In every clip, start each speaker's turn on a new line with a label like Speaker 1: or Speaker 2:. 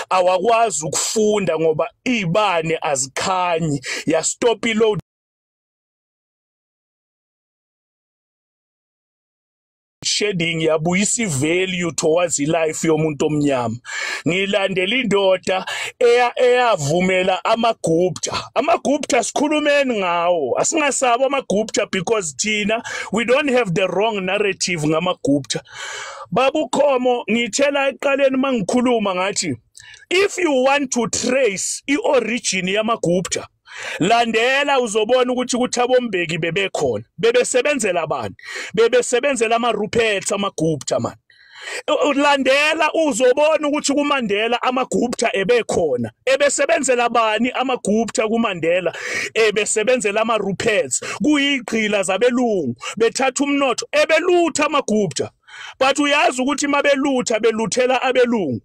Speaker 1: Awakwazi ukufunda ngoba izibane azikhanyi, ya stop load shedding, yabuyisa value towards life yomuntu omnyama. Ngilandela indoda eyavumela amaGupta. AmaGupta sikhulumeni ngawo, asingasabo amaGupta because thina we don't have the wrong narrative ngamaGupta. Babukhomo, ngithela eqaleni mangikhuluma ngathi if you want to trace iorigin yamaGupta, landela uzobona ukuthi kuThabo Mbeki bebekhona, bebesebenzela abantu, bebesebenzela ama-Ruperts amaGupta man. Landela uzobona ukuthi kuMandela amaGupta ebekhona, ebesebenzela bani amaGupta kuMandela, ebesebenzela ama-Ruperts, kuyigqila zabelungu, bethatha umnotho, ebelutha amaGupta. But uyazi ukuthi mabelutha beluthela abelungu.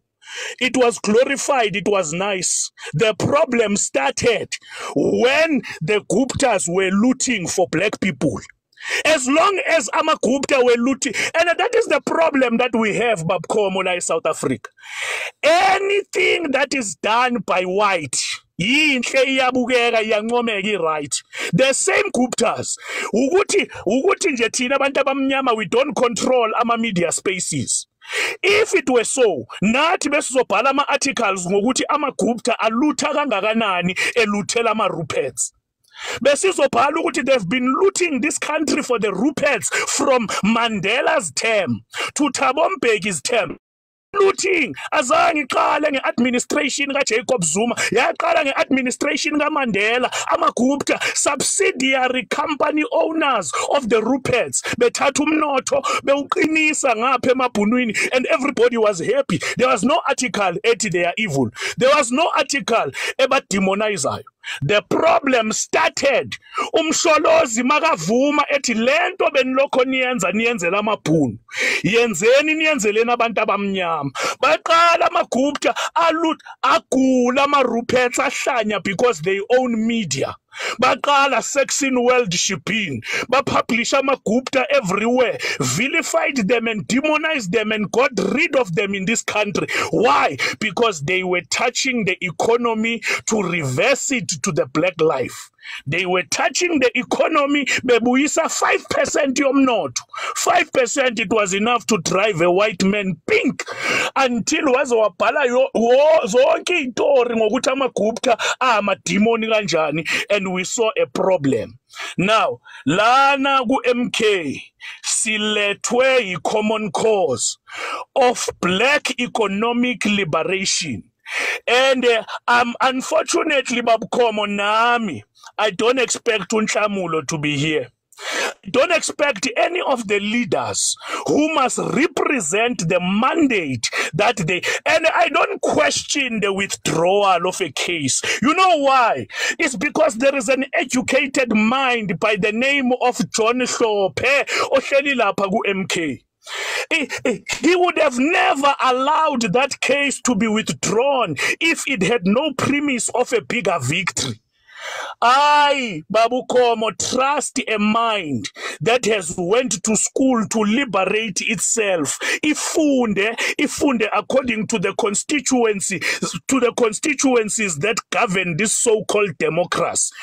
Speaker 1: It was glorified, it was nice. The problem started when the Guptas were looting for black people. As long as amaGupta were looting, and that is the problem that we have, Babkhomo, la South Africa. Anything that is done by white, yinhle, iyabukeka, iyancomeka, i-right. The same Guptas, ukuthi nje thina abantu abamnyama we don't control ama-media spaces. If it were so, nathi besizobhala ama-articles ngokuthi amaGupta alutha kangakanani eluthela ama-Ruperts. Besizobhala ukuthi they've been looting this country for the Ruperts from Mandela's term to Thabo Mbeki's term. Looting azange iqale ngeadministration kaJacob Zuma, yaqala ngeadministration kaMandela. AmaGupta, subsidiary company owners of the Ruperts, bethatha umnotho bewuqinisa ngapha emabhunwini, and everybody was happy. There was no article ethi they are evil. There was no article ebademonizayo. The problem started umsholozi makavuma ethi lento benilokho niyenza niyenzela amabhunu, yenzeni niyenzeleni abantu abamnyama. Baqala amaGupta alut agula ama-Ruperts ahlanya because they own media. Baqala Saxon World Shebeen, bapublish amaGupta everywhere, vilified them and demonized them and got rid of them in this country. Why? Because they were touching the economy to reverse it to the black life. They were touching the economy, bebuyisa 5% yomnotho. 5%, it was enough to drive a white man pink until waze wabhala zonke izitori ngokuthi amaGupta amadimoni kanjani, and we saw a problem. Now, lana ku-MK silethwe i-common cause of black economic liberation. And unfortunately, Babukhomo, nami, I don't expect uNhlamulo to be here. Don't expect any of the leaders who must represent the mandate that they, and I don't question the withdrawal of a case. You know why? It's because there is an educated mind by the name of John Hlophe ohleli lapha ku-MK. He would have never allowed that case to be withdrawn if it had no premise of a bigger victory. I, Babukhomo, trust a mind that has went to school to liberate itself. Ifunde, ifunde according to the constituency, to the constituencies that govern this so-called democracy.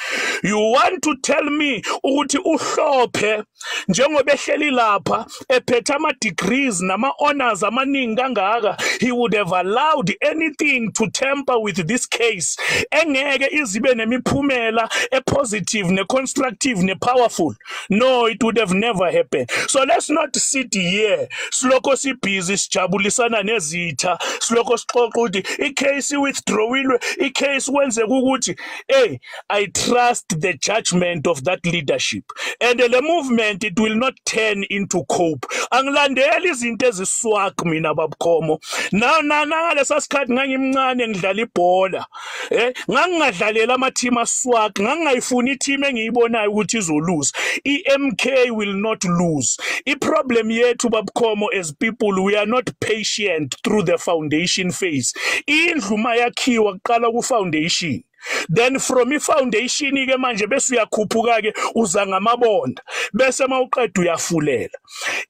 Speaker 1: You want to tell me ukuthi uHlophe njengoba ehleli lapha ephethe ama degrees nama honors amaningi kangaka, he would have allowed anything to tamper with this case engeke izibe nemiphumela e-positive ne-constructive ne-powerful? No, it would have never happened. So let's not sit here silokho sibhizi sijabulisana nezitha, silokho sixoxa ukuthi icase withdrawilwe, icase kwenzeka ukuthi, hey, I trust the judgment of that leadership and the movement. It will not turn into cope. Angilandeli izinto eziswak mina, Babukhomo. Na na ngalesa sikhathi ngangimncane ngidlala ibhola, ngangingadlalela ama team aswak, ngangingayifuni i-team engiyibonayo ukuthi izoluza. I-MK will not lose. I-problem yethu, Babukhomo, as people we are not patient through the foundation phase. Indlu mayakhiwa kuqala ku-foundation. Then from i-foundation ke manje bese uyakhuphuka ke, uza ngamabonda, bese mawuqeda uyafulela.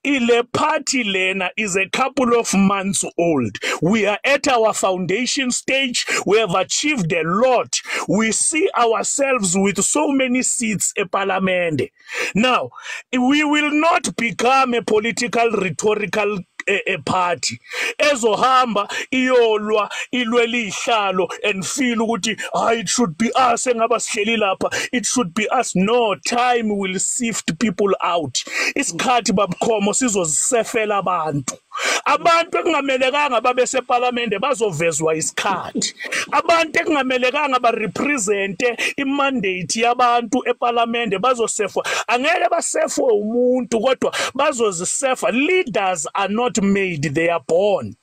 Speaker 1: Ile party lena is a couple of months old. We are at our foundation stage. We have achieved a lot. We see ourselves with so many seats eParliament. Now we will not become a political rhetorical a party ezohamba iyolwa, ilwela ihlalo and feel ukuthi, "Hayi, it should be us engaba sihleli lapha, it should be us." No, time will sift people out. Isikhathi, babukhomo, sizozisefela abantu. Abantu ekungamelekanga babe seParliament bazovezwa isikhathi. Abantu ekungamelekanga barepresente imandate yabantu eParliament bazosefwa. Angeke basefwe umuntu, kodwa bazozisefa. Leaders are not made, they are born.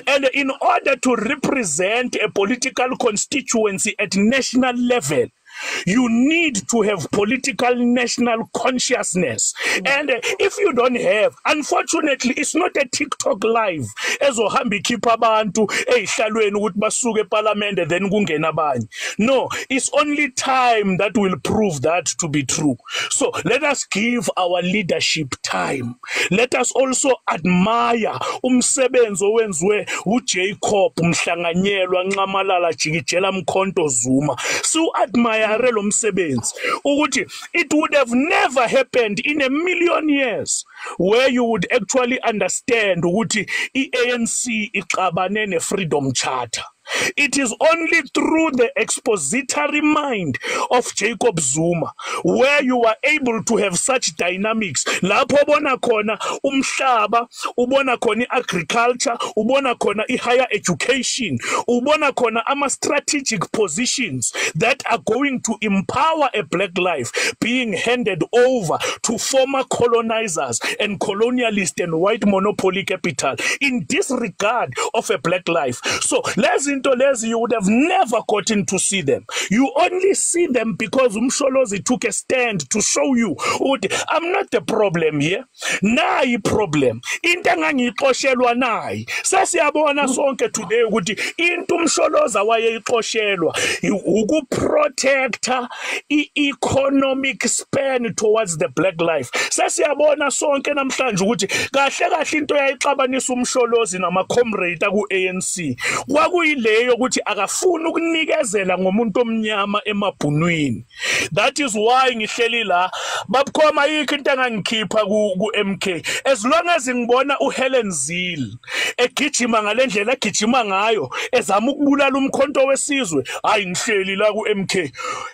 Speaker 1: And in order to represent a political constituency at national level, you need to have political national consciousness. And if you don't have, unfortunately, it's not a TikTok live ezohamba ikhipha abantu eyihlalweni ukuthi basuke eParliament, then kungena abanye. No, it's only time that will prove that to be true. So let us give our leadership time. Let us also admire umsebenzi owenziwe uJacob Mhlanganyelwa Nxamalala Jikijela Mkhonto Zuma. So admire lo msebenzi ukuthi it would have never happened in a million years where you would actually understand ukuthi iANC ixabane neFreedom Charter. It is only through the expository mind of Jacob Zuma where you are able to have such dynamics. Lapho ubona khona umhlaba, ubona khona i-agriculture, ubona khona i-higher education, ubona khona ama-strategic positions that are going to empower a black life being handed over to former colonizers and colonialist and white monopoly capital in disregard of a black life. So lezi zinto lezi, you would have never gotten to see them. You only see them because uMsholozi took a stand to show you ukuthi I'm not the problem here. Nayi problem, into engangiyixoshelwa nayi. Sesiyabona sonke today ukuthi into uMsholozi wayeyixoshelwa ukuprotecta i-economic span towards the black life. Sesiyabona sonke namhlanje ukuthi kahle kahle into yayixabanisa uMsholozi nama-comrade aku-ANC kwakuyileyo ukuthi akafuni ukunikezela ngomuntu omnyama emabhunwini. That is why ngihleli la, babukhoma. Yikho into engangikhipha ku-MK as long as ngibona uHelen Zille egijima ngalendlela agijima ngayo, ezama ukubulala uMkhonto weSizwe. Hayi, ngihleli la ku-MK.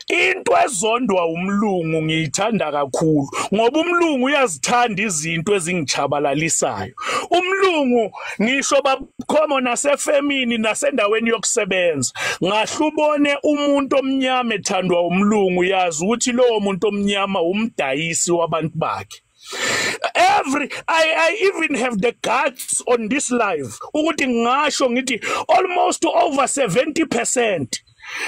Speaker 1: Into ezondwa umlungu ngiyithanda kakhulu, ngoba umlungu uyazithanda izinto ezingichabalalisayo. Umlungu, ngisho babukhoma, nasefemini, nasendaweni yokusebenza, ngahle ubone umuntu omnyama ethandwa umlungu, yazi ukuthi lowo muntu omnyama umdayisi wabantu bakhe. Every I even have the guts on this live ukuthi ngisho ngithi almost over 70%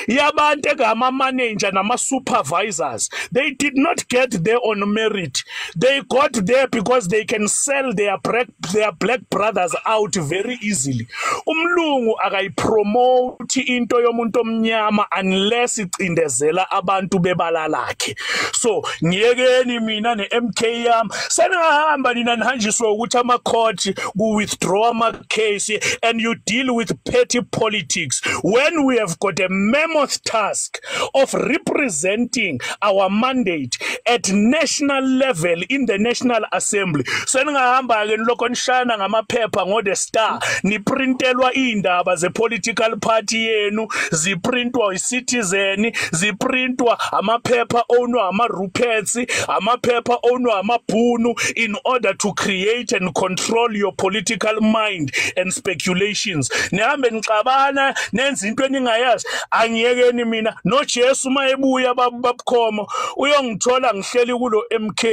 Speaker 1: yabantu engama manager nama supervisors, they did not get there on merit. They got there because they can sell their black brothers out very easily. Umlungu akayipromote into yomuntu omnyama unless icindezela abantu bebala lakhe. So ngiyekeni mina ne-MK yami. Seningahamba nina nihanjiswe ukuthi ama court ku withdraw ama case and you deal with petty politics when we have got a mammoth task of representing our mandate at national level in the National Assembly. Seningahamba ke nilokho nishana ngamaphepha ngo The Star, niprintelwa indaba ze political party yenu, ziprintwa iCitizen, ziprintwa amaphepha ownwa ama Ruperts, amaphepha ownwa amabhunu, in order to create and control your political mind and speculations. Nihambe nixabana, nenza into eningayazi. Angiyekeni mina noJesu mayebuya, babukhomo, uyongithola ngihleli kulo MK,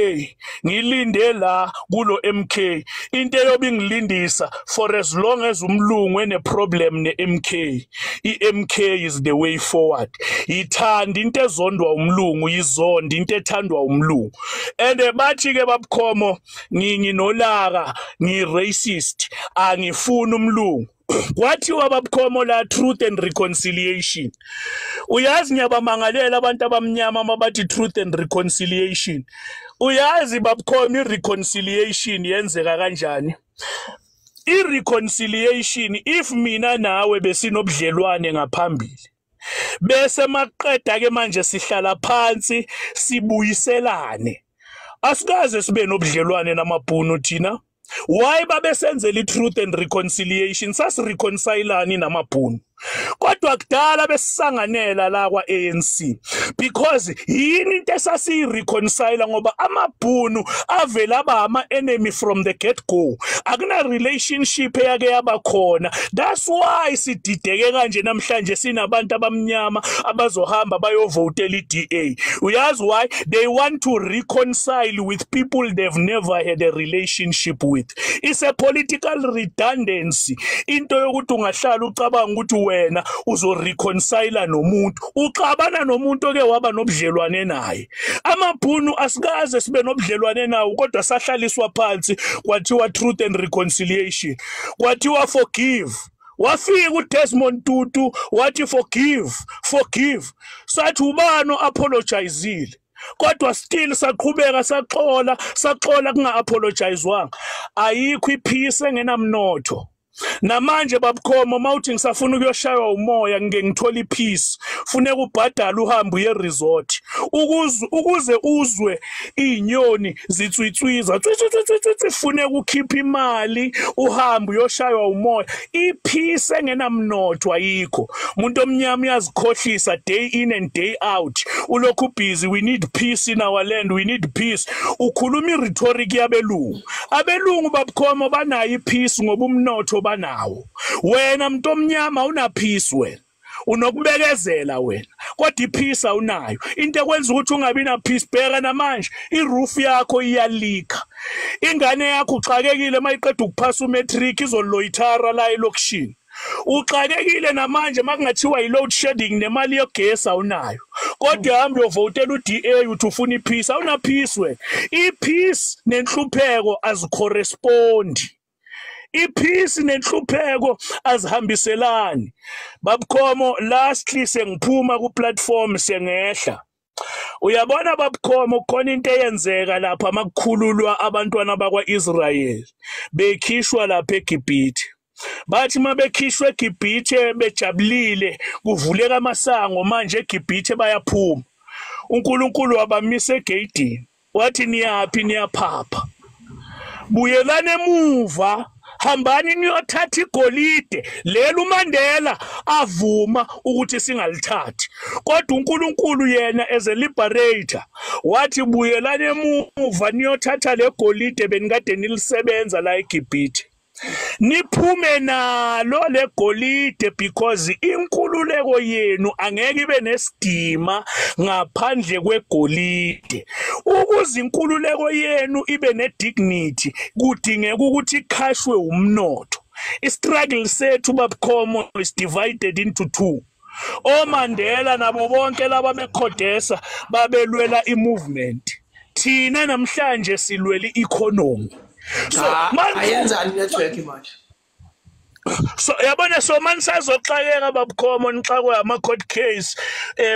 Speaker 1: ngilinde la kulo MK. Into eyobe ingilindisa, for as long as umlungu ene problem ne-MK, i-MK is the way forward. Ithanda into ezondwa umlungu, izonda into ethandwa umlungu. And bathi ke, babukhomo, nginolaka, ngi-racist, angifuni umlungu. Kwathiwa, babukhomo, la truth and reconciliation. Uyazi, ngiyabamangalela abantu abamnyama mabathi truth and reconciliation. Uyazi, babukhomo, i-reconciliation yenzeka kanjani? I-reconciliation, if mina nawe besinobudlelwane ngaphambili, bese maqeda ke manje sihlala phansi sibuyiselane. Asikaze sibe nobudlelwane namabhunu thina. Why babesenzela i-truth and reconciliation? Sasireconcilani namabhunu? Kodwa kudala besisanganela la kwa-ANC, because yini into esasiyi-reconcile? Ngoba amabhunu avele aba ama-enemy from the get go, akuna relationship eyake yaba khona. That's why sidideke kanje namhlanje, sinabantu abamnyama abazohamba bayovotela i-DA. Uyazi why? They want to reconcile with people they've never had a relationship with. It's a political redundancy into yokuthi ungahlala ucabanga ukuthi wena uzoreconcile nomuntu uxabana nomuntu oke waba nobudlelwane naye. Amabhunu asikaze sibe nobudlelwane nawo, kodwa sahlaliswa phansi, kwathiwa truth and reconciliation, kwathiwa forgive. Wafika uDesmond Tutu wathi forgive, forgive. Sathi ubani apologizile? Kodwa still saqhubeka, saxola, saxola kunga-apologizewanga. Ayikho ipeace engenamnotho. Namanje, babukhomo, mawuthi ngisafuna ukuyoshaywa umoya, ngike ngithola ipeace, funeka ubhadale, uhambe uye resort ukuze uzwe izinyoni zitswitswiza tswi, funeka ukhiphe imali, uhambe uyoshaywa umoya. Ipeace engenamnotho ayikho. Umuntu omnyama uyazikhohlisa day in and day out, ulokhu busy, "We need peace in our land, we need peace." Ukhuluma irhetoric yabelungu. Abelungu, babukhomo, banayo ipeace ngoba umnotho banawo. Wena muntu omnyama una peace, wena unokubekezela wena, kodwa ipeace awunayo. Into ekwenza ukuthi ungabi na peace, bheka namanje iroof yakho iyaleaka, ingane yakho uxakekile mayiqeda ukuphasa umatric izoloitara la elokishini. Uxakekile namanje makungathiwa i-load shedding, nemali yogesi awunayo, kodwa uhamba uyovotela u-DA, uthi ufuna ipeace. Awuna peace wena. I-peace nenhlupheko azicorrespondi, ipeace nenhlupheko azihambiselani, babukhomo. Lastly, sengiphuma ku platform, sengehla. Uyabona, babukhomo, khona into eyenzeka lapha makukhululwa abantwana bakwa-Israel bekhishwa lapha eGibhithe. Bathi mabekhishwa eGibhithe bejabulile, kuvuleka amasango manje eGibhithe, bayaphuma. uNkulunkulu wabamisa egeyidini, wathi, "Niyaphi? Niyaphapha, buyelani emuva, hambani niyothatha igolide lelo uMandela avuma ukuthi singalithathi." Kodwa uNkulunkulu yena as a liberator wathi, "Buyelani emuva niyothatha legolide benikade nilisebenza la eGibhithe, niphume nalo legolide, because inkululeko yenu angeke ibe nesidima ngaphandle kwegolide. Ukuze inkululeko yenu ibe nedignity, kudingeka ukuthi ikhashwe umnotho." I-struggle sethu, babukhomo, is divided into two. OMandela nabo bonke laba beCODESA babelwela i-movement, thina namhlanje silwela i-economy. So
Speaker 2: Ayenzani network manje?
Speaker 1: So yabona, so manisazoxakeka, babukhomo, nixakwe ama court case,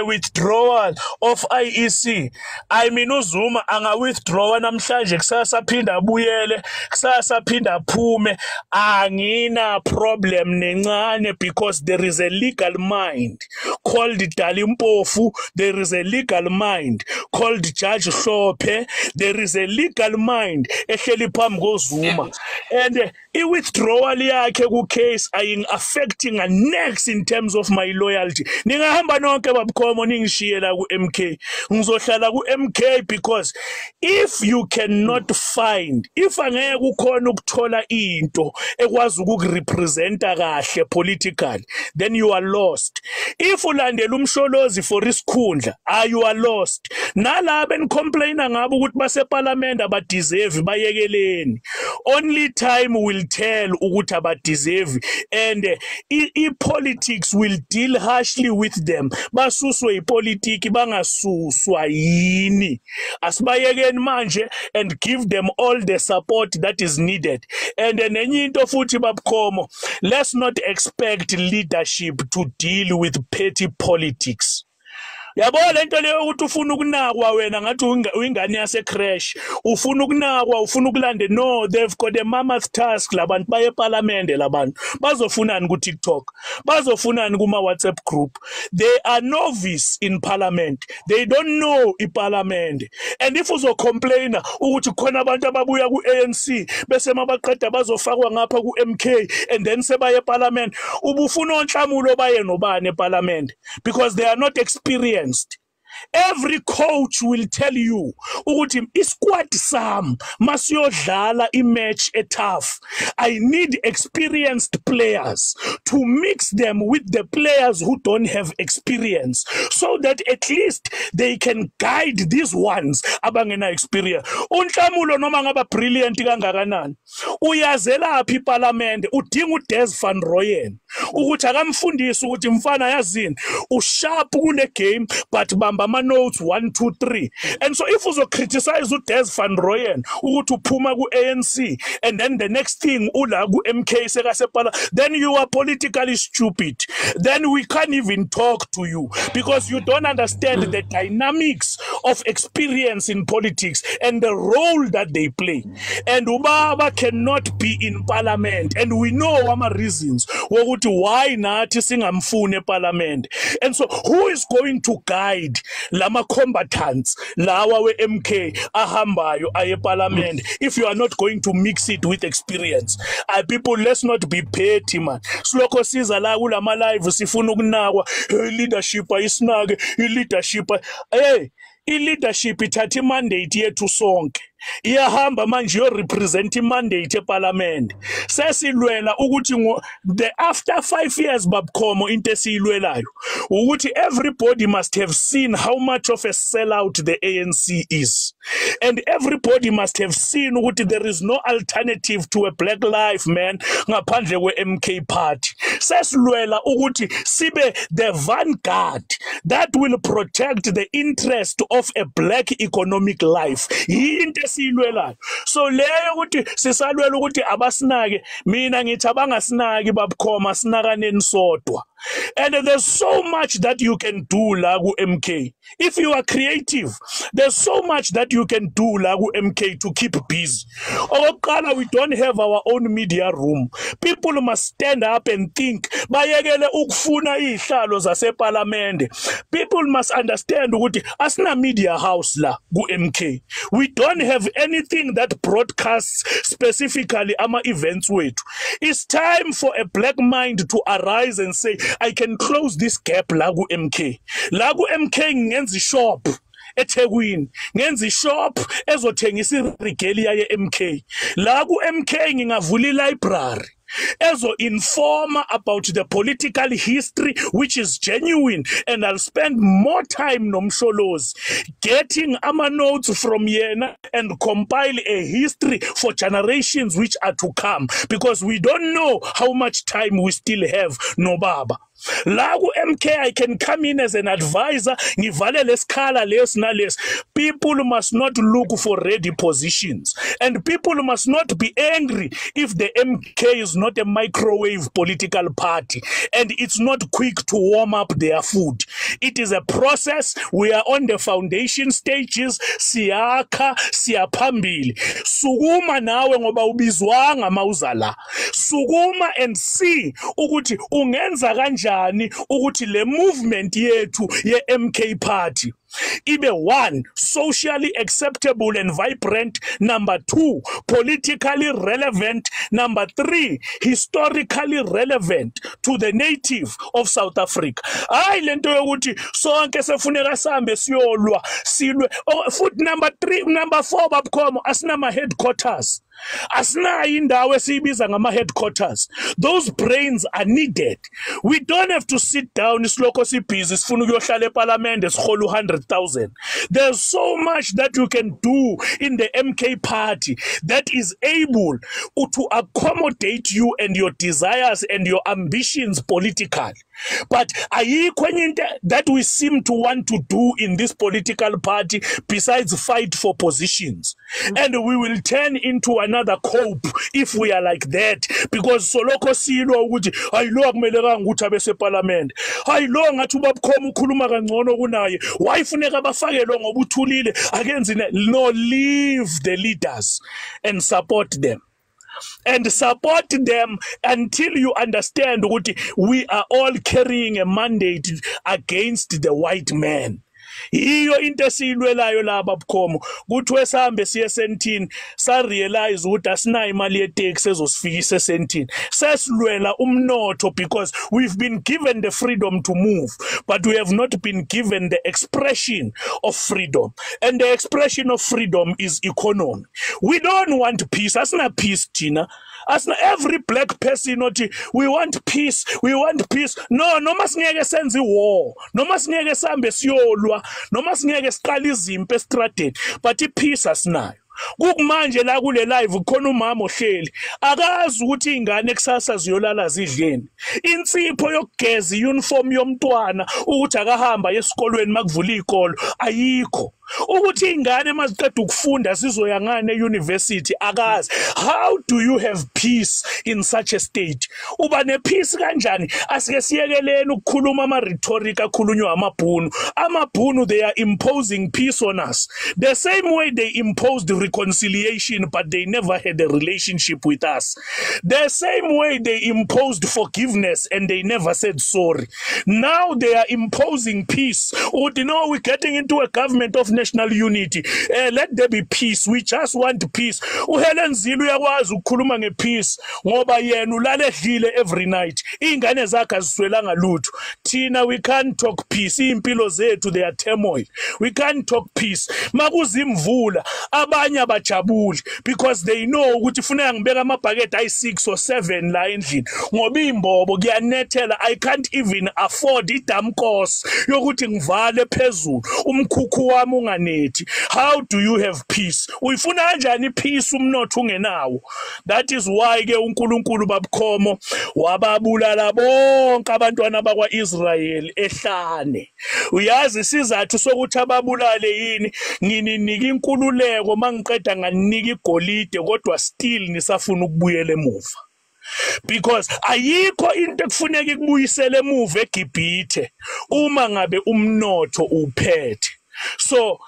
Speaker 1: withdrawal of IEC. I mean, uZuma anga withdraw namhlanje, kusasa aphinda abuyele, kusasa aphinda aphume, angina problem nencane, because there is a legal mind called Dali Mpofu, there is a legal mind called Judge Hlophe, there is a legal mind ehleli phambi koZuma, and i-withdrawal yakhe ku case aying affecting next in terms of my loyalty. Ningahamba nonke, babukhomo, ningishiye la ku MK, ngizohlala ku MK, because if you cannot find, if angeke ukhona ukuthola into ekwazi ukukurepresenta kahle politically, then you are lost. If ulandela uMsholozi for isikhundla, ah, you are lost. Nalaba enicomplaina ngabo ukuthi baseparliament abadeserve, bayekeleni. Only time will tell ukuthi abadeserve. heavy, and i-politics will deal harshly with them. Basuswe ipolitiki, bangasuswa yini? Asibayekeni manje and give them all the support that is needed. And nenye into futhi, Babkhomo, let's not expect leadership to deal with petty politics. Yabo, lento leyo ukuthi ufuna ukunakwa wena ngathi uyingane yase-creche, ufuna ukunakwa, ufuna ukulande. No, they've got a mammoth task labantu. Baye eParliament labantu, bazofunani ku-TikTok? Bazofunani kuma-WhatsApp group? They are novice in parliament, they don't know iparliament. And if uzocomplaina ukuthi khona abantu ababuya ku-ANC, bese mabaqeda bazofakwa ngapha ku-MK and then sebaye eparliament, ubufuna oNhlamulo baye nobani eparliament? Because they are not experienced. Every coach will tell you ukuthi isquad sami masiyodlala imatch etough, I need experienced players to mix them with the players who don't have experience, so that at least they can guide these ones abangena experience. UNhlamulo, noma ngaba brilliant kangakanani, uyazelaphi iparliament? Udinga uDes van Rooyen ukuthi akamfundise ukuthi, mfana, yazini, usharp kule game, but bamba ama notes 1 2 3. And so if uzo criticize uDes van Rooyen ukuthi uphuma ku ANC and then the next thing ula ku MK sekasepala, then you are politically stupid. Then we can't even talk to you, because you don't understand the dynamics of experience in politics and the role that they play. And ubaba cannot be in parliament, and we know ama reasons wokuthi why nathi singamfuni eparliament. And so who is going to guide lama combatants lawa we-MK ahambayo aye eparliament if you are not going to mix it with experience? People, let's not be petty, man. Silokho siza la kulama live sifuna ukunakwa. Hey, leadership ayisinake, i-leadership, hey, i-leadership ithatha imandate yethu sonke, iyahamba manje iyo-represent imandate eParliament. Sesilwela ukuthi the after 5 years, Babkhomo, into esiyilwelayo ukuthi everybody must have seen how much of a sellout the ANC is, and everybody must have seen ukuthi there is no alternative to a black life, man, ngaphandle kwe-MK Party. Sesilwela ukuthi sibe the vanguard that will protect the interest of a black economic life. Yinto esiyilwelayo. So leyo ukuthi sisalwela ukuthi abasinake, mina ngithi abangasinaki, Babkhoma, sinakaneni sodwa. And there's so much that you can do la ku-MK if you are creative. There's so much that you can do la ku-MK to keep busy. Okokuqala, we don't have our own media room. People must stand up and think, bayekele ukufuna izihlalo zaseParliament. People must understand ukuthi asina media house la ku-MK. We don't have anything that broadcasts specifically ama events wethu. It's time for a black mind to arise and say, "I can close this gap la ku-MK." La ku-MK ngenza ishop eThekwini, ngenza ishop ezothengisa iregalia ye-MK. La ku-MK ngingavula ilibrary ezo informa about the political history, which is genuine, and I'll spend more time noMsholozi getting ama notes from yena and compile a history for generations which are to come, because we don't know how much time we still have nobaba. La ku-MK I can come in as an advisor, ngivale lesikhala lesi nalesi. People must not look for ready positions, and people must not be angry if the MK is not a microwave political party and it's not quick to warm up their food. It is a process. We are on the foundation stages. Siyakha, siyaphambili. Sukuma nawe, ngoba ubizwanga mawuza la. Sukuma and see ukuthi ungenza kanjani ukuthi le movement yethu ye-MK Party ibe, one, socially acceptable and vibrant, number two, politically relevant, number three, historically relevant to the native of South Africa. Hayi lento yokuthi sonke sefuneka sihambe siyolwa, silwe. Oh, futhi number 3, number 4, Babkhomo, asinama headquarters, asinayo indawo esiyibiza ngama headquarters. Those brains are needed. We don't have to sit down, isilokho sibhizi sifuna ukuyohlala eParliament, sihola u100. 200,000. There's so much that you can do in the MK party that is able to accommodate you and your desires and your ambitions politically. But ayikho enye into that we seem to want to do in this political party besides fight for positions. And we will turn into another COPE if we are like that, because soloko silwa ukuthi hayi, lo akumelekanga ukuthi abe separliament, hayi, lo ngathi ubabkhoma ukhuluma kangcono kunaye, wayifuneka bafakelwe ngoba uthulile, akenzi. No, leave the leaders and support them, and support them until you understand ukuthi we are all carrying a mandate against the white man. Yiyo into esiyilwelayo laba bukhomo. Kuthiwe sihambe siye eSandton, sa-realize ukuthi asinayo imali yeteksi ezosifikisa eSandton. Sesilwela umnotho because we've been given the freedom to move, but we have not been given the expression of freedom, and the expression of freedom is economy. We don't want peace. Asina peace thina, asina. Every black person othi we want peace, we want peace, no. Noma singeke senze i-war, noma singeke sihambe siyolwa, noma singeke siqale izimpi estradeni, but i-peace asinayo. Kukumanje la kule live kukhona umama ohleli akazi ukuthi ingane kusasa ziyolala zidleni, insipho yokugeza i-uniform yomntwana ukuthi akahamba esikolweni makuvula izikolo ayikho, ukuthi ingane maziqeda ukufunda zizoya ngane e-university akazi. How do you have peace in such a state? Uba ne-peace kanjani? Asike siyekeleni ukukhuluma ama-rhetoric akhulunywa amabhunu. Amabhunu, they are imposing peace on us the same way they imposed reconciliation, but they never had a relationship with us, the same way they imposed forgiveness and they never said sorry. Now they are imposing peace ukuthi no, we're getting into a government of national unity, let there be peace, we just want peace. UHelen Zille uyakwazi ukukhuluma nge-peace ngoba yena ulala edlile every night, iy'ngane zakhe aziswelanga lutho. Thina, we can't talk peace. Iy'mpilo zethu, they are turmoil. We can't talk peace. Makuza imvula abanye abajabuli because they know ukuthi funeka ngibeka amabhakede ayi-6 or 7 la endlini ngoba iy'mbobo kuyanethela. I can't even afford idamkos yokuthi ngivale phezulu umkhukhu wami unganethi. How do you have peace? Uyifuna kanjani i-peace umnotho ungenawo? That is why ke uNkulunkulu, babukhomo, wababulala bonke abantwana bakwa-Israyeli ehlane. Uyazi isizathu sokuthi ababulale yini? Ngininika inkululeko, mangiqeda nganika igolide, kodwa still nisafuna ukubuyela emuva, because ayikho into ekufuneka ikubuyisele emuva eGibhithe uma ngabe umnotho uphethe. So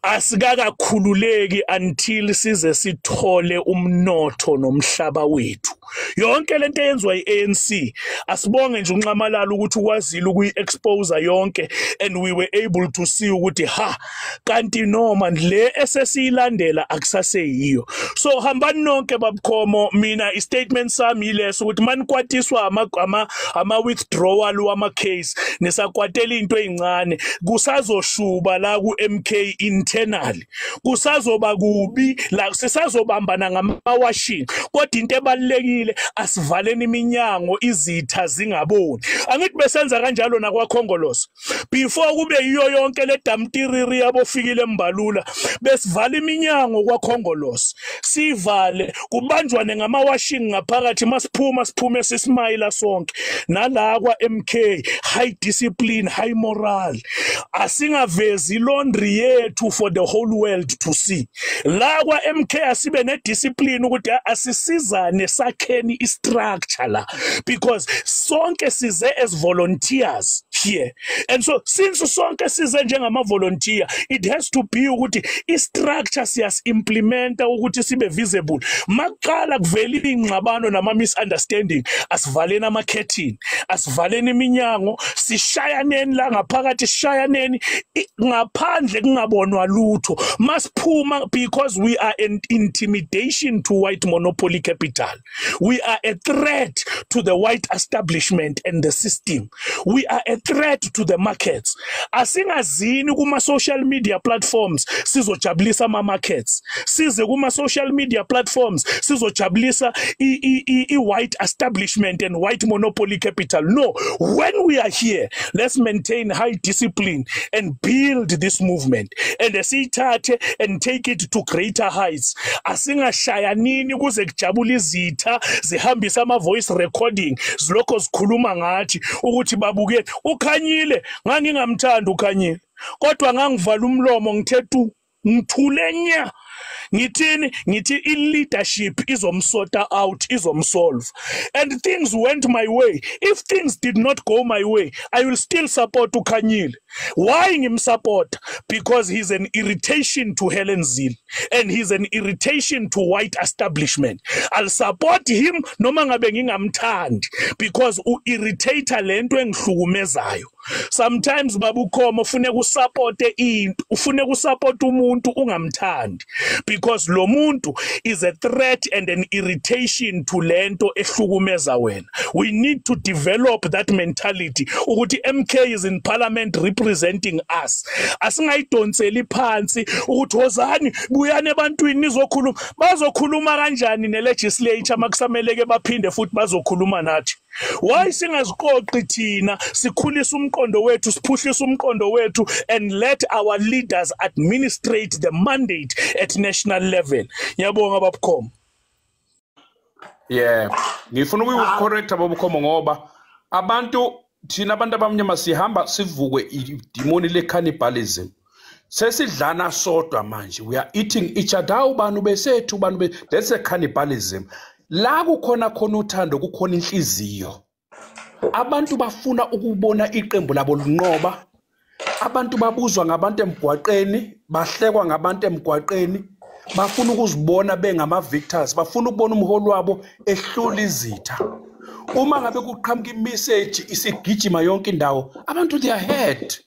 Speaker 1: asikakakhululeki until size sithole umnotho nomhlaba wethu. Yonke lento eyenziwa i-ANC, asibonge nje uNxamalala ukuthi ukwazile ukuyi-expose yonke and we were able to see ukuthi ha, kanti noma le esesiyilandela akusaseyiyo. So hambani nonke, babukhomo. Mina i-statement sami yileso, ukuthi manikwatiswa ama withdrawal wama case, nisakwatela into ezincane. Kusazoshuba la ku MK internally, kusazoba kubi la, sisazobambana ngamawashing, kodwa into ebalekile, asivaleni iminyango izitha zingaboni. Angithi besenza kanjalo nakwaKhongolose before kube yiyo yonke le damtiriri yabofikile embalula? Besivala iminyango kwaKhongolose, sivale, kubanjwane ngamawashing ngaphakathi, masiphuma siphume sismayila sonke. Nala kwa MK, high discipline, high moral. Asingavezi laundry yethu for the whole world to see. La kwa MK asibe ne discipline ukuthi asisizane, sakheni i-structure la, because sonke size as volunteers here, and so since sonke size njengama volunteer, it has to be ukuthi i-structure siyas-implementa ukuthi sibe visible. Maqala kuvela ingxabano nama misunderstanding, asivaleni ama-curtain, asivaleni iminyango, sishayaneni la ngaphakathi, sishayaneni ngaphandle kungabonwa lutho masiphuma, because we are an intimidation to white monopoly capital. We are a threat to the white establishment and the system. We are a threat to the markets. Asingazini kuma social media platforms sizojabulisa ama markets. Size kuma social media platforms sizojabulisa i white establishment and white monopoly capital. No, when we are here, let's maintain high discipline and build this movement and siyithathe and take it to greater heights. Asingashayanini kuze kujabule izitha zihambisa ama voice recording zilokho zikhuluma ngathi ukuthi babuke uKhanyile. Ngangingamthanda uKhanyile, kodwa ngangivala umlomo ngithe tu, ngithule nya. Ngithini? Ngithi i-leadership izomsorta out, izomsolve. And things went my way. If things did not go my way, I will still support uKhanyile. Why ngimsupport? Because he's an irritation to Helen Zille and he's an irritation to white establishment. I'll support him noma ngabe ngingamthandi, because u-irritate lento engihlukumezayo. Sometimes babukhoma ufune kusupporte into, ufune kusupport umuntu ungamthandi, because lo muntu is a threat and an irritation to lento ehlukumeza wena. We need to develop that mentality ukuthi MK is in parliament representing us. Asingayidonseli phansi ukuthi wozani buyane ebantwini nizokhuluma. Bazokhuluma kanjani nelegislature makusameleke baphinde futhi bazokhuluma nathi? Why singaziqoqi thina, sikhulisa umqondo wethu, siphuhlisa umqondo wethu, and let our leaders administrate the mandate at national level? Ngiyabonga babukhomo.
Speaker 3: Yeah, ngifuna ukuyicorrecta babukhomo, ngoba abantu thina abantu abamnyama sihamba sivukwe idimoni le cannibalism. Sesidlana sodwa manje, we are eating each other. Ubani besethu, ubani be, that's a cannibalism. La kukhona khona uthando, kukhona inhliziyo. Abantu bafuna ukubona iqembu labo linqoba. Abantu babuzwa ngabantu emgwaqeni, bahlekwa ngabantu emgwaqeni, bafuna ukuzibona bengama victors, bafuna ukubona umholi wabo ehlula izitha. Uma ngabe kuqhamuka imessage isigijima yonke indawo, abantu they are hurt.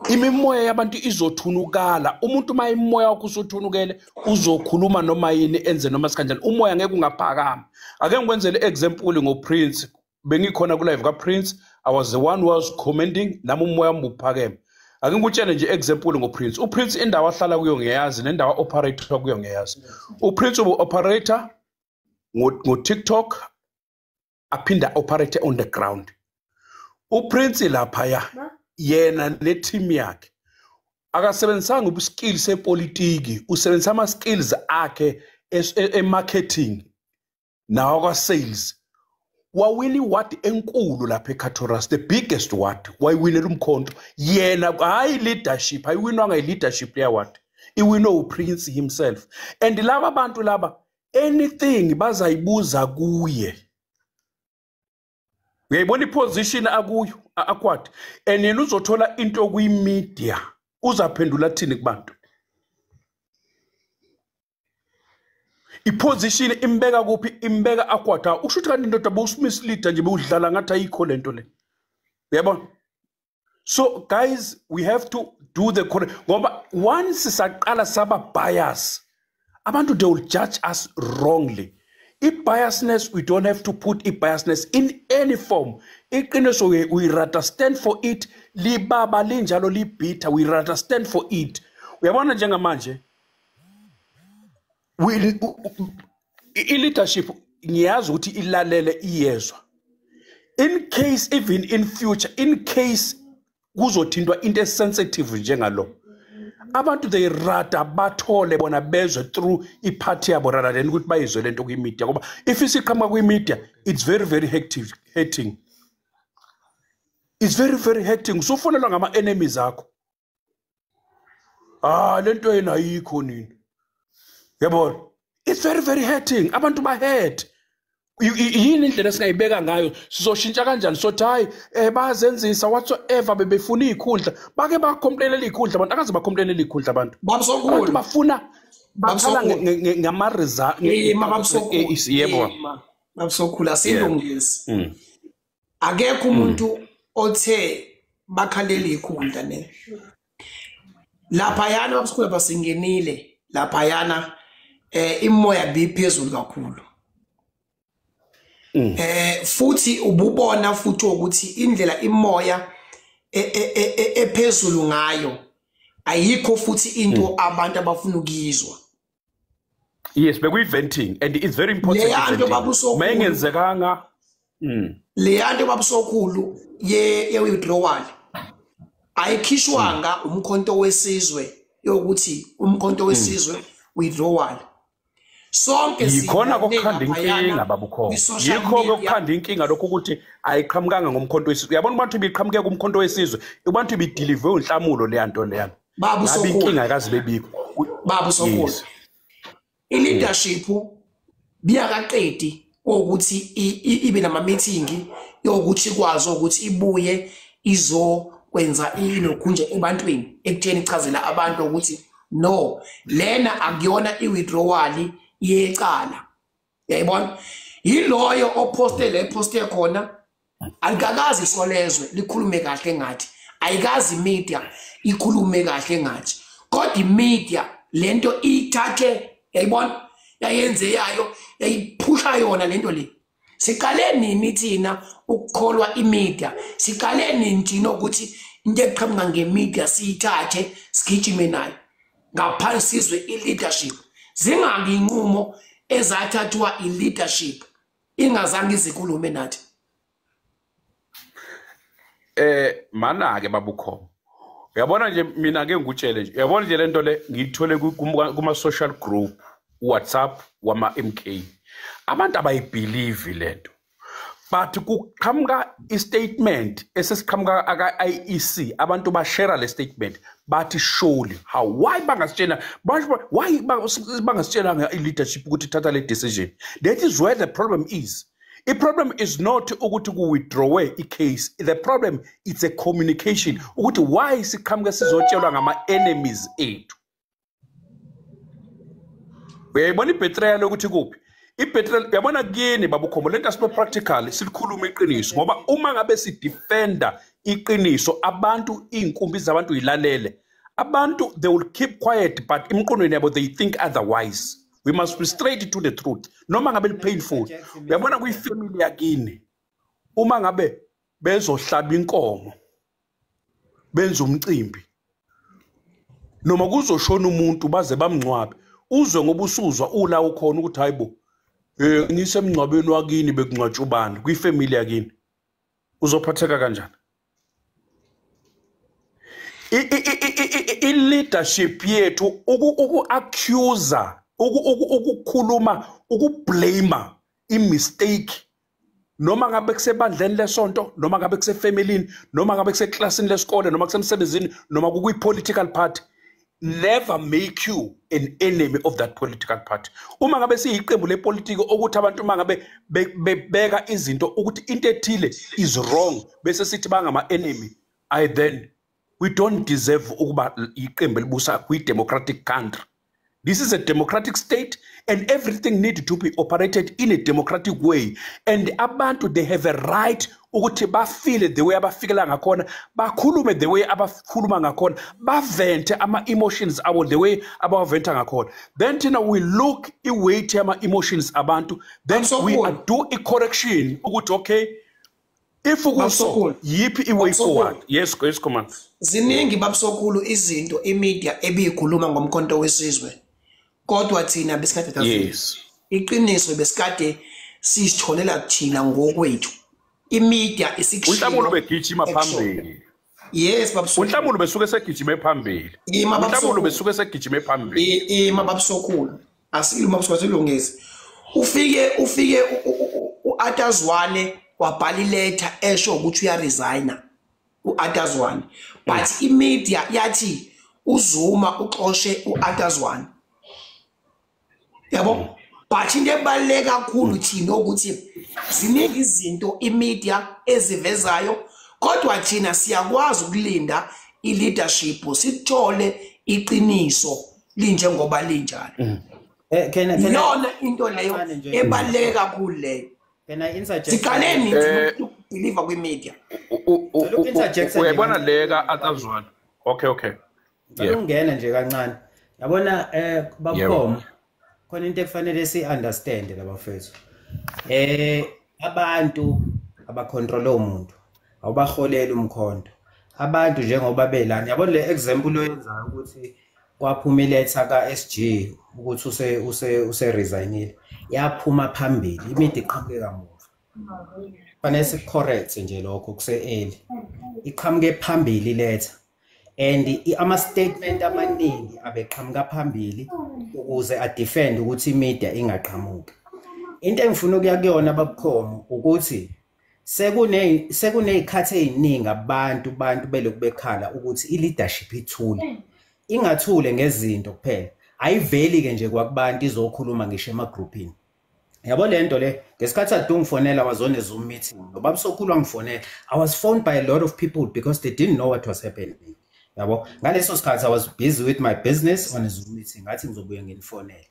Speaker 3: Imimoya yabantu izothunukala. Umuntu uma imoya wakho usuthunukele uzokhuluma noma yini, enze noma sikanjani, umoya ngeke ungaphakama. Ake ngikwenzele example ngoPrince. Bengikhona ku live kaPrince, I was the one who was commenting, nami umoya wami uphakeme. Ake ngikutshele nje example ngoPrince. uPrince indawo ahlala kuyo ngiyazi, nendawo operator kuyo ngiyazi. uPrince ubu operator ngo TikTok, aphinda operate on the ground. uPrince lapha ya yena ne team yakhe akasebenzisanga ubuskill sepolitiki, usebenzisa ama skills akhe e marketing nawo kwa sales. Wawini ward enkulu lapha eKatorus, the biggest ward, wayiwinela uMkhonto yena. Hayi leadership, ayiwinwanga i-leadership leya ward, iwinwe uPrince himself. And laba bantu laba anything bazayibuza kuye. Uyayibona iposition akuyo akwadi, and yena uzothola into kwi-media, uzaphendula thini kubantu? Iposition imbeka kuphi? Imbeka akwada. Usho ukuthi kanti indoda bowusimisleader nje, bewudlala ngathi, ayikho lento le, uyabona? So guys, we have to do the correct, ngoba once saqala saba bias, abantu they will judge us wrongly. I-biasness, we don't have to put i-biasness in any form. Iqiniso we rather stand for it, libaba linjalo, libitha, we rather stand for it. Uyabona njengamanje i-leadership ngiyazi ukuthi ilalele, iyezwa. In case even in future, in case kuzothintwa into esensitive njengalo, abantu they rather bathole bona bezwe through iphathi yabo rather than ukuthi bayizwe lento kwi-media, ngoba if isiqhamuka kwi-media, it's very very hectic, hurting. It's very very hurting. Usufonelwa ngama-enemies akho, ah, lento yena ayikho nini, yabona? It's very very hurting. Abantu ba-hurt. Yini indlela esingayibeka ngayo? Sizoshintsha kanjani? Sothi hayi, bayazenzisa whatsoever, bebefuna iy'khundla, bake bacomplainela iy'khundla abantu, akaze bacomplainela iy'khundla abantu.
Speaker 2: Babsokhulu.
Speaker 3: Abantu bafuna bakhala
Speaker 2: Babsokhulu.
Speaker 3: ngama-result.
Speaker 2: Ima babsokhulu.
Speaker 3: Yebo.
Speaker 2: Ima babsokhulu, asilungisi. Akekho umuntu othe bakhalela ikhundla ne. Laphayana babsokhulu, basingenile laphayana, imoya biphezulu kakhulu. Futhi ububona futhi ukuthi indlela imoya ephezulu ngayo ayikho futhi into abantu abafuna ukuyizwa.
Speaker 3: Yes, bekuyi-venting and it's very important. Mayingenzekanga
Speaker 2: leyanto babusokhulu ye withdrawal ayikhishwanga umkhonto wesizwe yokuthi umkhonto wesizwe withdrawal sonke
Speaker 3: yikhona kokukhanda inkinga babukhona, yikho kokukhanda inkinga lokho ukuthi ayiqhamukanga ngomkhonto wesizwe. Uyabona abantu ibiqhamuke kumkhonto wesizwe, abantu ibideliver unhlamulo leyanto leyana
Speaker 2: babusokhulu,
Speaker 3: inkinga akazi bebikho
Speaker 2: babusokhulu. I-leadership biyakaqedi ukuthi ibe nama meeting yokuthi ikwazi ukuthi ibuye izokwenza inokhunje ebantwini ekutheni ichazela abantu ukuthi no, lena akuyona i-withdrawal yecala. Uyayibona, yiloyo oposte le poste khona alikakazi isolezwe likhulume kahle ngathi, ayikazi media ikhulume kahle ngathi, kodwa imedia lento ithathe, yayibona, yayenze yayo, yayiphusha yona lento le. Siqale nini thina ukukholwa imedia? Siqale nini thina ukuthi into eqhamuka ngemedia siyithathe sigijime nayo ngaphansi sizwe i-leadership? Zingaki inqumo ezathathwa i-leadership ingazange izikhulume nathi?
Speaker 3: Mana ke babukhona, uyabona nje mina ke ngikutshele nje, uyabona nje lento le ngiyithole kuma social group WhatsApp wama MK, abantu abayibelieve lento, but kuqhamuka istatement esesiqhamuka aka IEC, abantu bashare le statement bathi surely how, why bangasitshela, why bangasitshela i leadership ukuthi thatha le decision? That is where the problem is. The problem is not ukuthi ku withdraw i case, the problem it's a communication ukuthi why siqhamuke sizotshelwa ngama enemies ethu. Uyayibona ibetrayal ukuthi kuphi ibetrayal? Uyabona kini babukhomo lento asibe practical, silikhuluma iqiniso, ngoba uma ngabe sidefenda iqiniso abantu inkumbi zabantu yilalele, abantu they will keep quiet, but emqondweni yabo they think otherwise. We must be straight to the truth noma ngabe painful. Uyabona kuyifamily yakini uma ngabe bezohlaba inkomo benza umcimbi noma kuzoshona umuntu baze bamngcwabe, uzwe ngoba usuzwa ula ukhona ukuthi hayibo ngisemngcwabeni wakini bekungcwatshwa ubani kwifamily yakini, uzophatheka kanjani? I-leadership yethu uku-accuser, ukukhuluma, ukublame i-mistake noma ngabe kusebandleni lesonto, noma ngabe kusefamilini, noma ngabe kuseklasini lesikole, noma kusemsebenzini, noma kukwi-political party, never make you an enemy of that political party. Uma ngabe siyiqembu lepolitiki ukuthi abantu uma ngabe bebeka izinto ukuthi into ethile is wrong bese sithi bangama enemy, I then we don't deserve ukuba iqembu elibusa kwi-democratic country. This is a democratic state and everything needs to be operated in a democratic way. And abantu, they have a right ukuthi bafile the way abafikela ngakhona, bakhulume the way abakhuluma ngakhona, bavente ama emotions abo the way abaventa ngakhona. Then thina we look i-weight ama emotions abantu, then we do a correction ukuthi okay, if ukuso yiphi i-way forward. Yes, yes, command.
Speaker 2: Ziningi babusokhulu izinto imedia ebiyikhuluma ngomkhonto wesizwe, kodwa thina besikade
Speaker 3: yes,
Speaker 2: iqiniso besikade sisitholela thina ngokwethu. Imedia isikushilo
Speaker 3: uNhlamulo begijima phambili.
Speaker 2: Yes babusokhulu,
Speaker 3: uNhlamulo besuke segijime phambili. uNhlamulo besuke segijime phambili.
Speaker 2: Ima babusokhulu, asiluma babusokhulu. Ufike uAtazwane wabhala iletter esho ukuthi uyaresigna uAtazwane, but imedia yathi uZuma uxoshe uAtazwane, yabo. But into ebaluleke kakhulu thina ukuthi ziningi izinto imedia ezivezayo, kodwa thina siyakwazi ukulinda i-leadership sithole iqiniso linjengoba linjalo. Yona into leyo ebaluleke kakhulu leyo.
Speaker 4: Can I interject?
Speaker 2: Siqale ukubelieve kwi-media.
Speaker 3: Uyabona leka Atazwane. Okay, okay.
Speaker 4: Ungena nje kancane. Yabona babukhomo khona into ekufanele si understand labafethu. Abantu abacontrol umuntu, awubaholela umkhonto. Abantu njengoba belana, yabona le example oyenzayo ukuthi kwaphuma iletha ka-SG ukuthi use resignile, yaphuma phambili, imidi iqhamuke kamuva. Fanele sikucorrect nje lokho kuse early. Iqhamuke phambili iletha. And ama statement amaningi abeqhamuka phambili ukuze adefend ukuthi imedia ingaqhamuki. Into engifuna ukuya kuyona babukhomo ukuthi sekunezikhathi eziningi abantu belokhu bekhala ukuthi i-leadership ithule. Ingathule ngezinto kuphela. Ayiveli ke nje kwakubantu izokhuluma ngisho emagroupini. Yabo lento le ngesikhathi ade ungifonela was on a Zoom meeting. Nobaba Sokhulu wangifonela. I was phoned by a lot of people because they didn't know what was happening. Yabo ngaleso sikhathi I was busy with my business on a Zoom meeting. Ngathi ngizobuye nginifonele.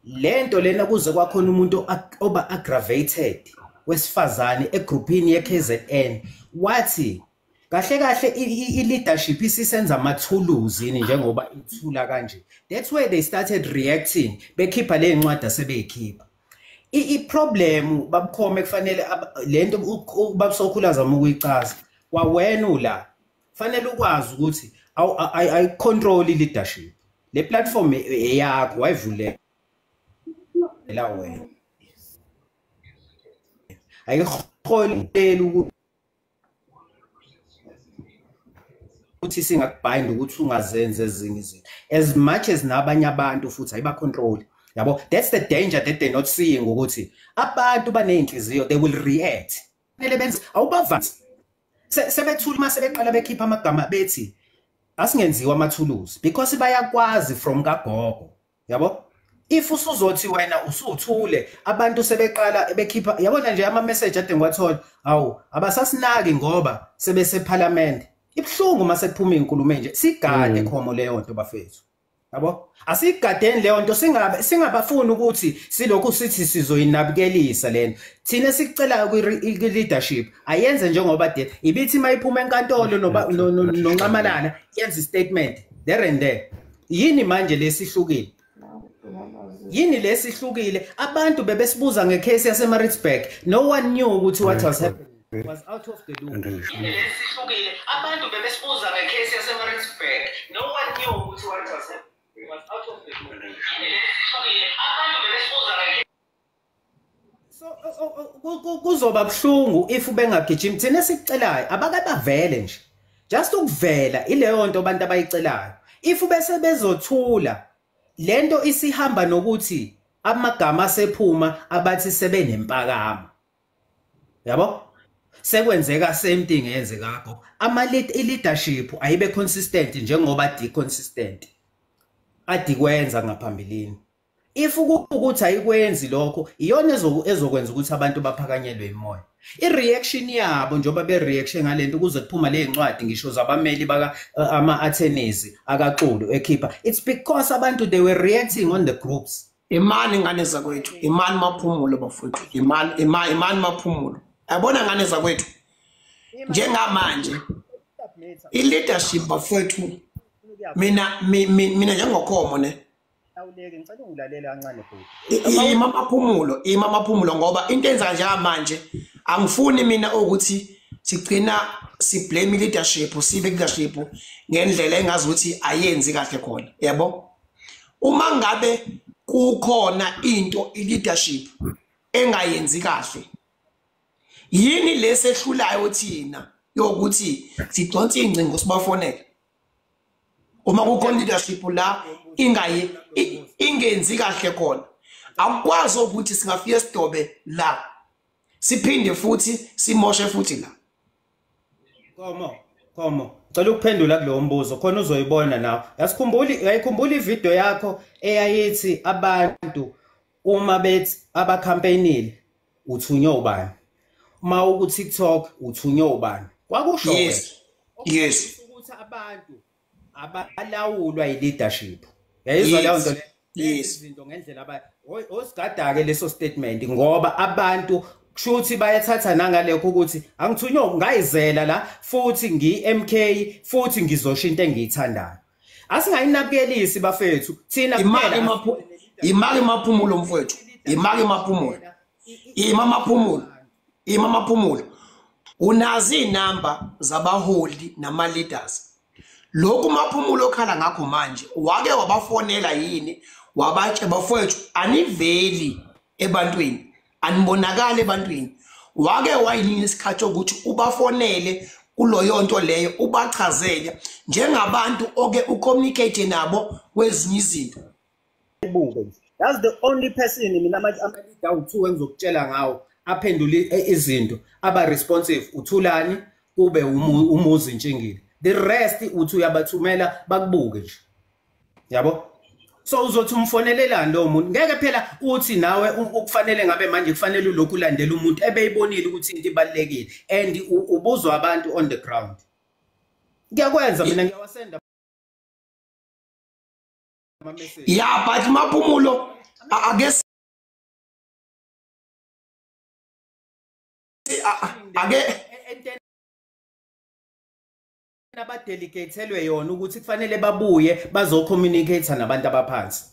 Speaker 4: Lento lena kuze kwakhona umuntu oba aggravated wesifazane egroupini yeKZN wathi kahle kahle i-leadership isisenza amathuluzi yini njengoba ithula kanje. That's where they started reacting, bekhipha le ncwadi asebeyikhipha. I-problem babukhome kufanele lento uBab'Sokhulu azama ukuyichaza kwawena ula fanele ukwazi ukuthi ayi-control i-leadership. Le platform eyakho wayivulela wena, ayiholeli ukuthi singakubhind ukuthi ungazenze ezinye izinto as much as nabanye abantu futhi ayiba-control. Yabo, that's the danger that they're not seeing ukuthi abantu baneyinhliziyo, they will react. Fanele benze awubavanzi sebethula mase beqala bekhipha amagama bethi asingenziwa amathuluzi because bayakwazi from kagogo. Yabo, if usuzothi wena usuthule abantu sebeqala bekhipha, yabona nje ama message ade ngiwathola, awu abasasinaki ngoba sebeseparliament. Ibhlungu mase kuphuma izinkulumo nje, sigade khomo leyo nto bafethu. Yabo, asigadeni leyo nto, singabafuni ukuthi silokhu sithi sizoyinabukelisa lento. Thina sikucela kwi-leadership ayenze njengoba de ibithi mayiphuma enkantolo noNxamalala yenze statement there and there. Yini manje lesihlukile? Yini lesihlukile? Abantu bebesibuza ngecase yaseMaritzburg. No one knew ukuthi what was happening. Was out of the loop. Yini lesihlukile? Abantu bebesibuza ngecase yaseMaritzburg. No one knew ukuthi what was happening. Was out of the loop. Yini lesihlukile? Abantu bebesibuza ngecase. So kuzoba buhlungu if bengagijimi. Thina sikucelayo abake bavele nje. Just ukuvela ileyo nto abantu abayicelayo. If bese bezothula lento isihamba nokuthi amagama asephuma abathi sebenempakamo. Yabo? Sekwenzeka same thing eyenzeka ama leadership ayibe consistent njengoba di consistent adikwenza ngaphambilini. If ukuthi ayikwenzi lokho, iyona ezokwenza ukuthi abantu baphakanyelwe imoya. I-reaction yabo njengoba be-reaction ngalento kuze kuphuma le ncwadi ngisho zabameli baka ama-attorneys akaXulu ekhipha, it's because abantu they were reacting on the groups.
Speaker 2: Imani ngane zakwethu, imani maphumulo bafowethu, imani maphumulo. Yabona ngane zakwethu, njengamanje i-leadership bafowethu, mina njengokhomo ne
Speaker 4: ngicela ungilalele kancane bhuti.
Speaker 2: Ima maphumulo ngoba into enza njengamanje angifuni mina ukuthi sigcina si blame leadership, sibe leadership ngendlela engazi ukuthi ayenzi kahle khona. Yabo, uma ngabe kukhona into i leadership engayenzi kahle, yini lesehlulayo thina yokuthi sidonse ingcingo sibafonele? Uma kukhona leadership la ingaye ingenzi kahle khona, akukwazi ukuthi singafika sidobe la siphinde futhi simoshe futhi la.
Speaker 4: Khomo cela ukuphendula kulowo mbuzo khona uzoyibona nawe. Yasikhumbula ivideo yakho eyayithi abantu uma bethi abacampaignile uthunywe ubani, uma uku TikTok uthunywe ubani. Kwakusho
Speaker 2: yes yes
Speaker 4: ukuthi abantu abalawulwa yi-leadership. Yayizwa leyo nto le. Izinto ngendlela abayi osigada ke leso statement ngoba abantu kushuthi bayathatha nangalekho ukuthi angithunywe ngayizela la futhi ngi-MK futhi ngizosho into engiyithandayo. Asingayinabukelisi bafethu thina
Speaker 2: kuphela. Imali maphumulo mfowethu, imali maphumulo, ima maphumulo. Ima Maphumulo, unazi inamba zabaholi nama leaders. Lokhu Maphumulo okhala ngakho manje, wake wabafonela yini wabatshe bafowethu aniveli ebantwini, anibonakala ebantwini? Wake wayini isikhathi ukuthi ubafonele kuloyo nto leyo, ubachazele njengabantu oke ucommunicate nabo kwezinye izinto?
Speaker 4: That's the only person mina ama-leader awu-2 engizokutshela ngawo aphendule izinto, aba responsive, uThulani kube uMuzi Ntshingile. The rest uthi uyabathumela bakubuke nje, yabo. So uzothi umfonelelani lowo muntu? Ngeke phela uthi nawe ukufanele ngabe manje kufanele ulokhu ulandela umuntu ebeyibonile ukuthi into ibalulekile and ubuzwa abantu on the ground. Ngiyakwenza mina, ngiyawasenda ama-message.
Speaker 2: Yeah, but Maphumulo, ake
Speaker 4: abadelegathelwe yona ukuthi kufanele babuye bazocommunicate nabantu abaphansi.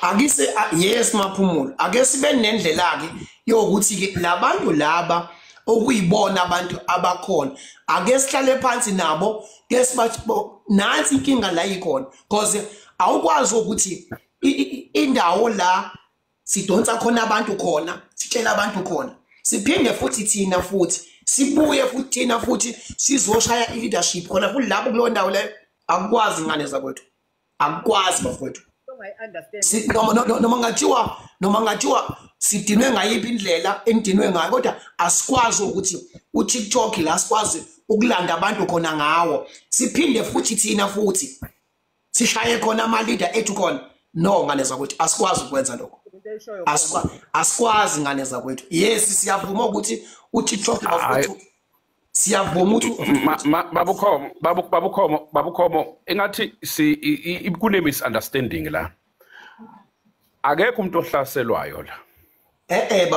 Speaker 2: Akise yes Maphumulo, ake sibe nendlela ke yokuthi ke labantu laba okuyibona abantu abakhona, ake sihlale phansi nabo, ke sibathi nansi inkinga la ikhona, because awukwazi ukuthi indawo la sidonsa khona abantu khona, sitshela abantu khona, siphinde futhi thina futhi sibuye futhi thina futhi sizoshaya i-leadership khona futhi lapho kuleyo ndawo leyo. Akukwazi ngane zakwethu, akukwazi bafowethu. Noma ngathiwa sidinwe ngayiphi indlela enidinwe ngayo, kodwa asikwazi ukuthi uTikTok la sikwazi ukulanda abantu khona ngawo, siphinde futhi thina futhi sishaye khona ama-leader ethu khona. No ngane zakwethu, asikwazi ukwenza lokho, asikwazi ngane zakwethu. Yes, siyavuma ukuthi uTikTok bafowethu, siyavuma ukuthi
Speaker 3: Babukhomo engathi si kune misunderstanding la. Akekho umuntu ohlaselwayo la.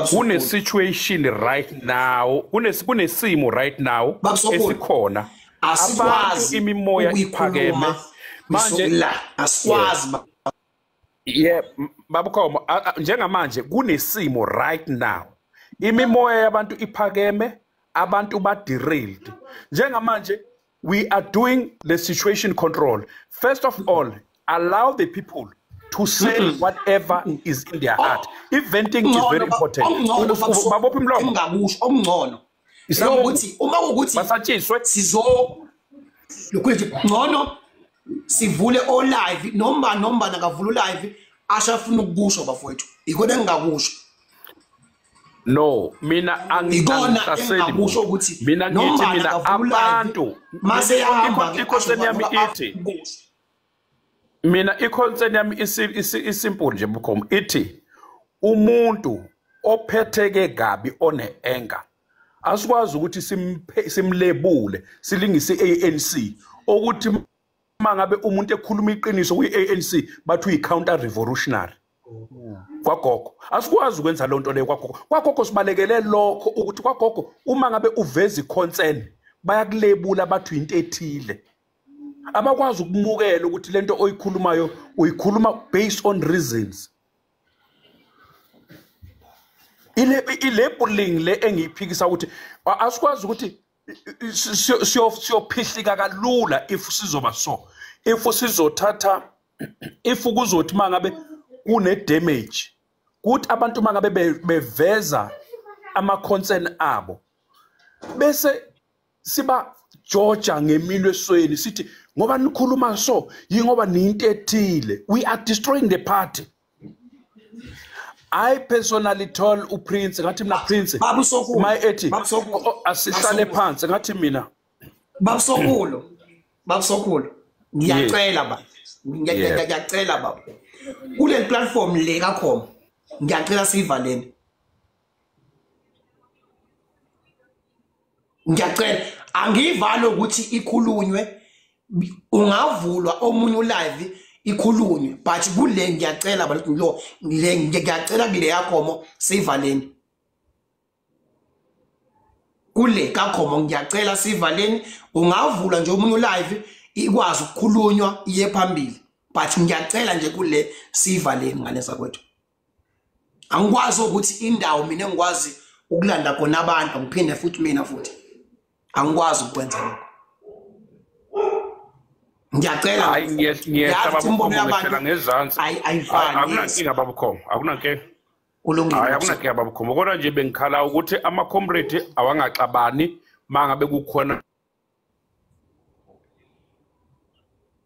Speaker 3: Kune situation right now, kunesimo right now esikhona.
Speaker 2: Asikwazi
Speaker 3: imimoya iphakeme manje
Speaker 2: la, asikwazi.
Speaker 3: Yeah, Babukhomo, njengamanje kunesimo right now. Imimoya yabantu iphakeme, abantu ba derailed. Njengamanje we are doing the situation control. First of all, allow the people to say whatever is in their heart. Eventing is very important. Babophi umlomo.
Speaker 2: Engakusho okungcono ukuthi uma kukuthi
Speaker 3: basatshiswe
Speaker 2: sizo lokuthi ngcono sivule o live, noma nakavula live ashafuna ukukusho bafowethu, ikona engingakusho.
Speaker 3: No, mina angihlaseli
Speaker 2: ukuthi
Speaker 3: mina ngithi mina abantu
Speaker 2: mase yahamba
Speaker 3: i-concern yami ithi, mina i-concern yami isimple nje Bukhomo, ithi umuntu ophetheke kabi one anger asikwazi ukuthi simlebule silingise i-ANC, ukuthi mangabe umuntu ekhuluma iqiniso kwi-ANC bathi uyi-counter revolutionary. Kwagogo asikwazi ukwenza lonto leyo. Kwagogo sibalekele lokho ukuthi kwagogo uma ngabe uveza i-concern bayakulebula bathi into ethile. Abakwazi ukumukela ukuthi lento oyikhulumayo uyikhuluma based on reasons. Ile-labeling le engiyiphikisa ukuthi asikwazi ukuthi siyophihlika kalula if sizoba so, if sizothatha, if kuzothi mangabe kune damage kuthi abantu mangabe beveza ama concern abo bese siba Georgia ngeminwe esweni sithi ngoba nikhuluma so yingoba niyinto ethile. We are destroying the party. I personally told uPrince ngathi mina Prince my ethi asihlale phansi ngathi mina
Speaker 2: Babsokhulu ngiyacela ba, ngiyacela baba, kule platform le kaKhomo ngiyacela sivaleni, ngiyacela angivalo ukuthi ikhulunywe, ungavulwa omunye ulive ikhulunywe, but kule ngiyacela abantu lo le ngiyacela kule yaKhomo sivaleni, kule kaKhomo ngiyacela sivaleni, ungavulwa nje omunye ulive ikwazi ukukhulunywa iye phambili, but ngiyacela nje kule sivaleni ngane zakwethu. Angikwazi ukuthi indawo mina engikwazi ukulanda khona abantu ngiphinde futhi mina futhi angikwazi ukwenza lokho. Ngiyacela.
Speaker 3: Hayi, ngiyehla baba Khomo, ngehlela ngezansi.
Speaker 2: Ayifani.
Speaker 3: Akunankinga baba Khomo, akunankinga.
Speaker 2: Kulungile.
Speaker 3: Hayi, akunankinga baba Khomo, kodwa nje bengikhala ukuthi ama-comrade awangaxabani mangabe kukhona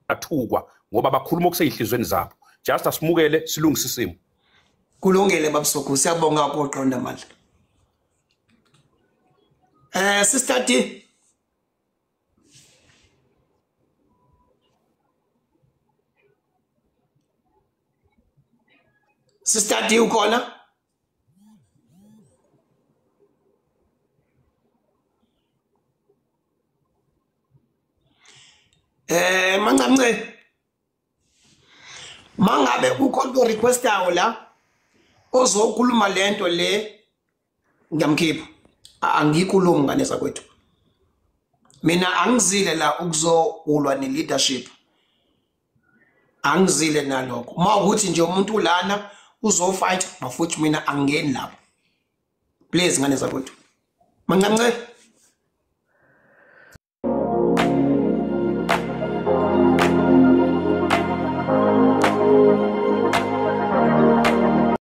Speaker 3: athukwa, ngoba bakhuluma okuseyinhlizweni zabo. Just asimukele silungise isimo.
Speaker 2: Kulungile babusokhu, siyabonga ukuqonda mandla. Sister D. Sister D ukhona? Mangamnce. Mangabe ukhona requestayo la ozokhuluma lento le, ngiyamkhipha. Angikhulumi ngane zakwethu. Mina angizile la ukuzokulwa ne leadership. Angizile nalokho. Mawukuthi nje umuntu lana uzofight, bafuthi mina angeni lapho. Please ngane zakwethu. Mangamnce.